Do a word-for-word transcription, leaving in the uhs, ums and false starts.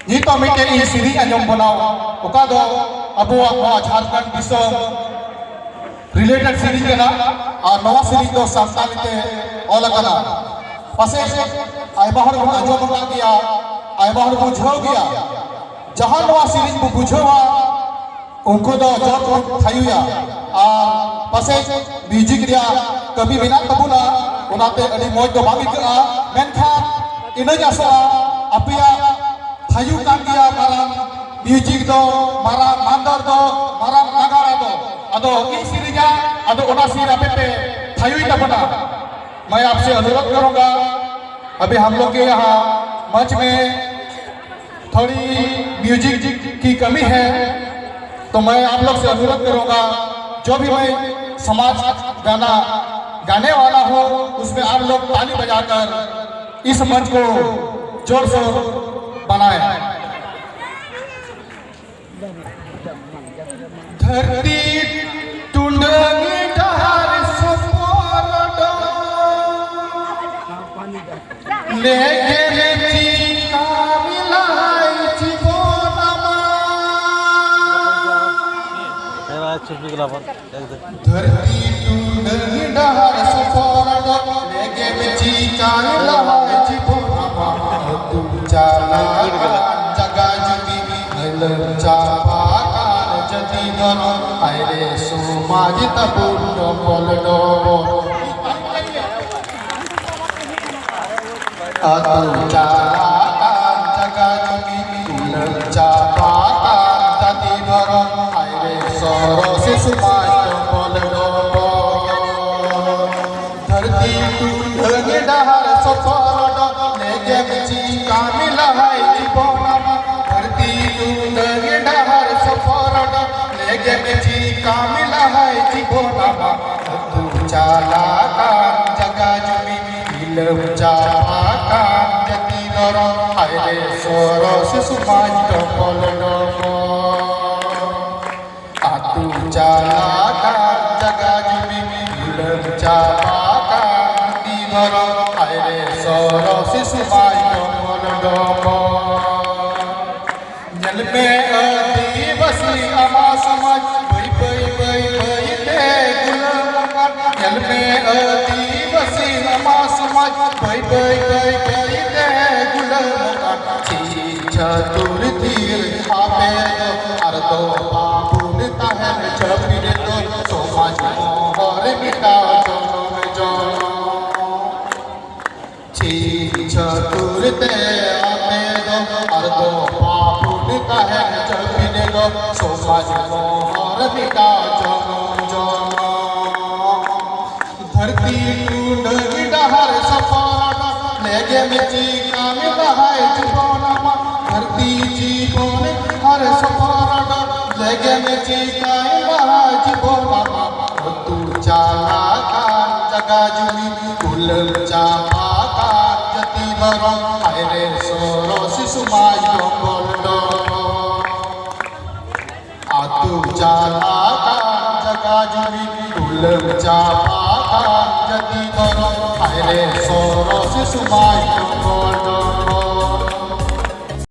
ई तो मिट्टे ई सीरीज अंजोम बनाओ, ओका दो अबुआ नवा झारखंड दिसोम related सीरीज कना, और नवा सीरीज दो संताली ते ओला कना। पसे आय बाहर को अंजोम बना गया, आय बाहर बुझाव गया, जहाँ नवा सीरीज को बुझावा, उनको दो जौत थायुया, आ, पसे music रिया कमी मेना तबुना, ओनाते अड़ी मौज दो बाबी का, मेनखान इन्ना जासा, अपिया थायु कांगिया मरम music दो, मरम मांदर दो, मरम नगाड़ा दो, अदो ई सीरीज आ, अदो ओना सीर आपे पे थायु ही तबुना। मैं आपसे अनुरोध करूंगा, अभी हम लोग के यहाँ मंच में थोड़ी music की कमी है, तो मैं आप लोग से अनुरोध करूंगा, जो भी मैं समाज गाना गाने वाला हूँ, उसमें आप लोग ताली बजाकर इस मंच को जोर शोर बनाएं। धरती टुंडंग डहर सफरडो, लेगे रे चिका मिलाई चिबोनमा। ए भाई, चुप निकला पर, एक दे। धरती टुंडंग डहर सफरडो, लेगे रे चिका मिलाई चिबोनमा। अतु चाला जगा जुमी, अइलम चापा कान जति धरो, आयरे समाज तबुन डोबल डोबो। अतु चाला कान जगा जुमी, उलम चापा कान जति धरो, आयरे सरोसी समाज डोबल डोबो। धरती टुंडंग डहर सफरडो, लेगे रे चिका मिलाई चिबोनमा। धरती टुंडंग डहर सफरडो, लेगे रे चिका मिलाई चिबोनमा। अतु चाला कान जगा जुमी, इलम चापा कान जति धरो, आयरे सरोसी समाज डोबल डोबो। अतु चाला कान जगा जुमी, उलम चापा कान जति धरो, आयरे सरोसी समाज डोबल डोबो। न्यलमे आदिवासी अमा समाज, बई बई बई बई ते गुलाम। न्यलमे आदिवासी अमा समाज, बई बई बई बई ते गुलाम। चीज तुरतीर आपे दो, अर दो बाबुन तहन चपिन दो, समाज मोहर मिटाओ जोनो जोनो। चीज तुरते आपे दो, अर दो बाबुन तहन चपिन दो, समाज मोहर मिटाओ जोनो जोनो। धरती टुंडंग डहर सफरडो, लेगे रे चिका मिलाई चिबोनमा। धरती टुंडंग डहर सफरडो, लेगे रे चिका मिलाई चिबोनमा। अतु चाला कान जगा जुमी, उलम चापा कान जति धरो, आयरे सरोसी समाज डोबल डोबो। अतु चाला कान जगा जुमी, उलम चापा कान जति धरो, आयरे सरोसी समाज डोबल डोबो।